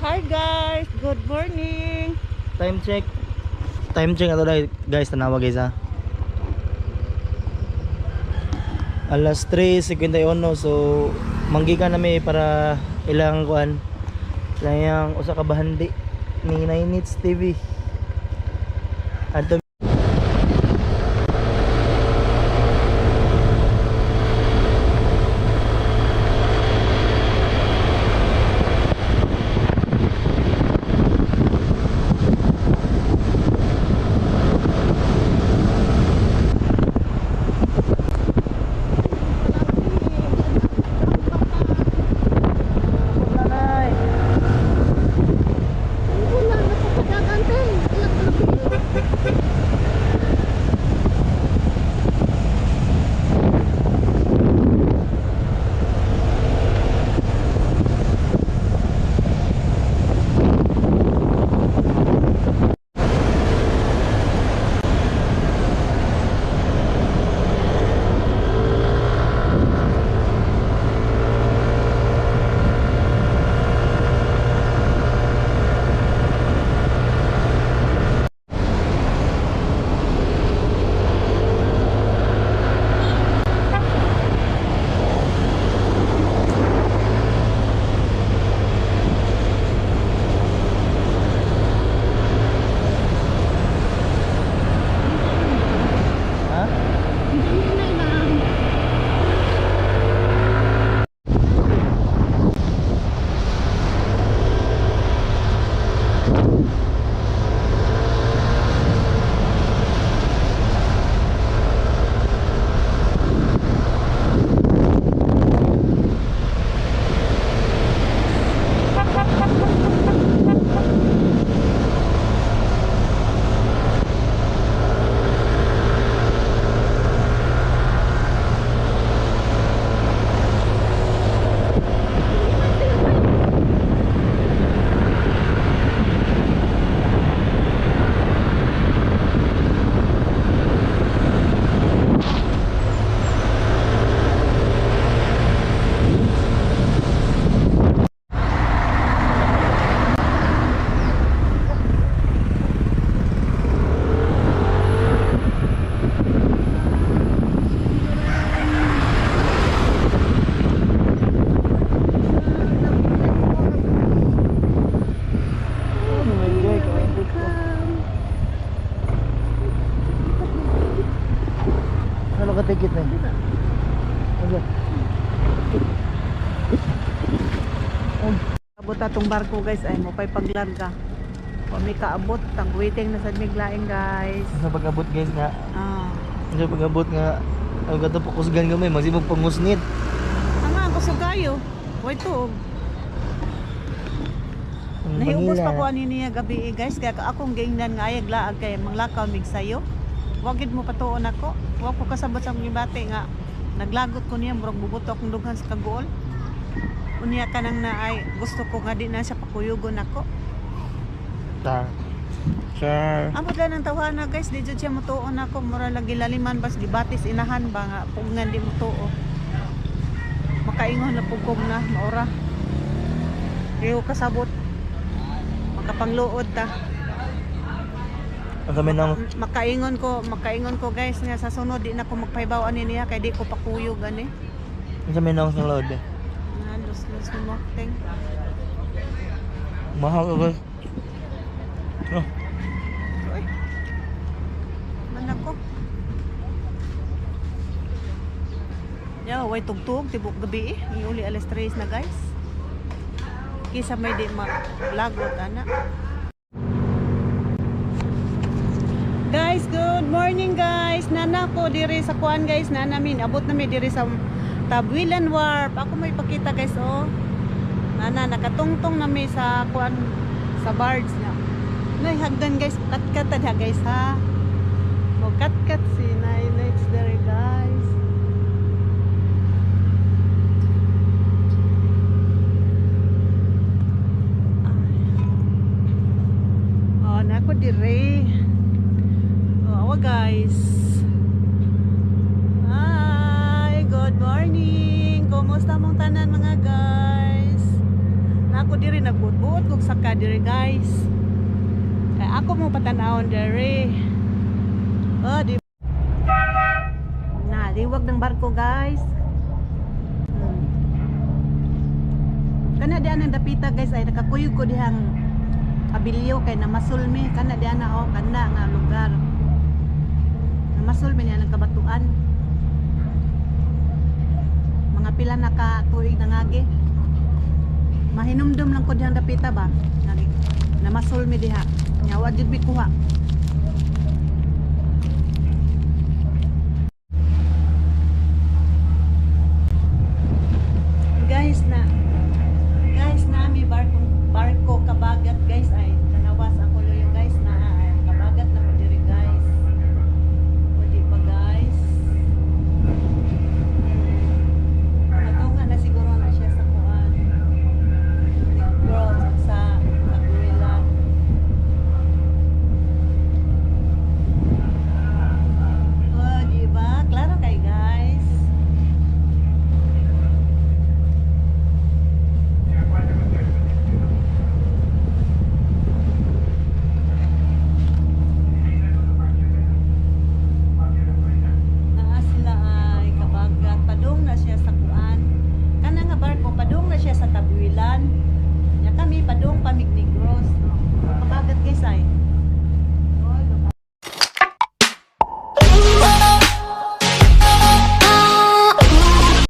Hi guys, good morning. Time check. Time check ato dahil, guys, tanawa guys ha. Alas 3:51, so manggikan nami para ilang kuan. Ilang usa ka bahandi ni 9 Nits TV. Adto. Nanay. Wala na po kadagante. Ha? Enjoy ka. Ano ka ticket na? Ano? Abot atong barko guys ay mo pay paglarga. Wa mi kaabot tang waiting na sad miglaing guys. Sa pag-abot guys nga, Ah. sa pag-abot nga ang gato pakusgan gamay magsibog pangusnit. Ang kusog kayo. Way tuog. Ang Nahiubos Manila. pa ko ani niya gabi eh, guys kaya akong giingnan nga ayag laag kay manglakaw mig sayo. Wa gid mo patuon ako. Wa ko kasabot sa akong gibati nga naglagot ko niya murag bubuto akong dughan sa kaguol. Unya kanang na ay gusto ko nga di na siya pakuyugon ako. Ta. Sure. Amot lang ng tawhana guys, di jud siya motuon ako, mura lang gilaliman bas gibatis inahan ba nga pugnan di motuo. Makaingon na pugkog na maora. Di ko kasabot. Makapangluod ta. Ang kami ng Makaingon ko guys nga sa sunod di na ko magpahibaw ani niya kay di ko pakuyog ani. ang kami ng sa load. Nga lus-lus ni mo ting. Mahal ka guys. Oh, Uy. Man ako. Ya, way tugtog tibok gabi eh. Iuli alas 3 na guys. Kisa may di maglagot ana. Guys, good morning guys. Nana ko diri sa kuan guys, nana min abot na mi diri sa Tabuilan Wharf. Ako may pakita guys oh. Nana nakatungtong na mi sa kuan sa barge na. Nay hagdan guys, katkat ha guys ha. Mo katkat si Nay Nights there guys. Ay. Oh, nako dire. Oh, awa guys. Hi, good morning. Kumusta mong tanan mga guys? Na ako diri nagbuot-buot kog saka diri, guys. Kay ako mo patanawon diri. Oh, di na liwag ng barko, guys. Kana diyan ang dapita, guys, ay nakakuyog ko dihang abilio kay namasul mi kana diyan na oh, kana nga lugar. Namasul mi niya ng kabatuan. Mga pila na ka tuig nangagi. Mahinumdum lang ko dihang dapita ba. Nagi namasul mi diha. Nya wa jud mi kuha.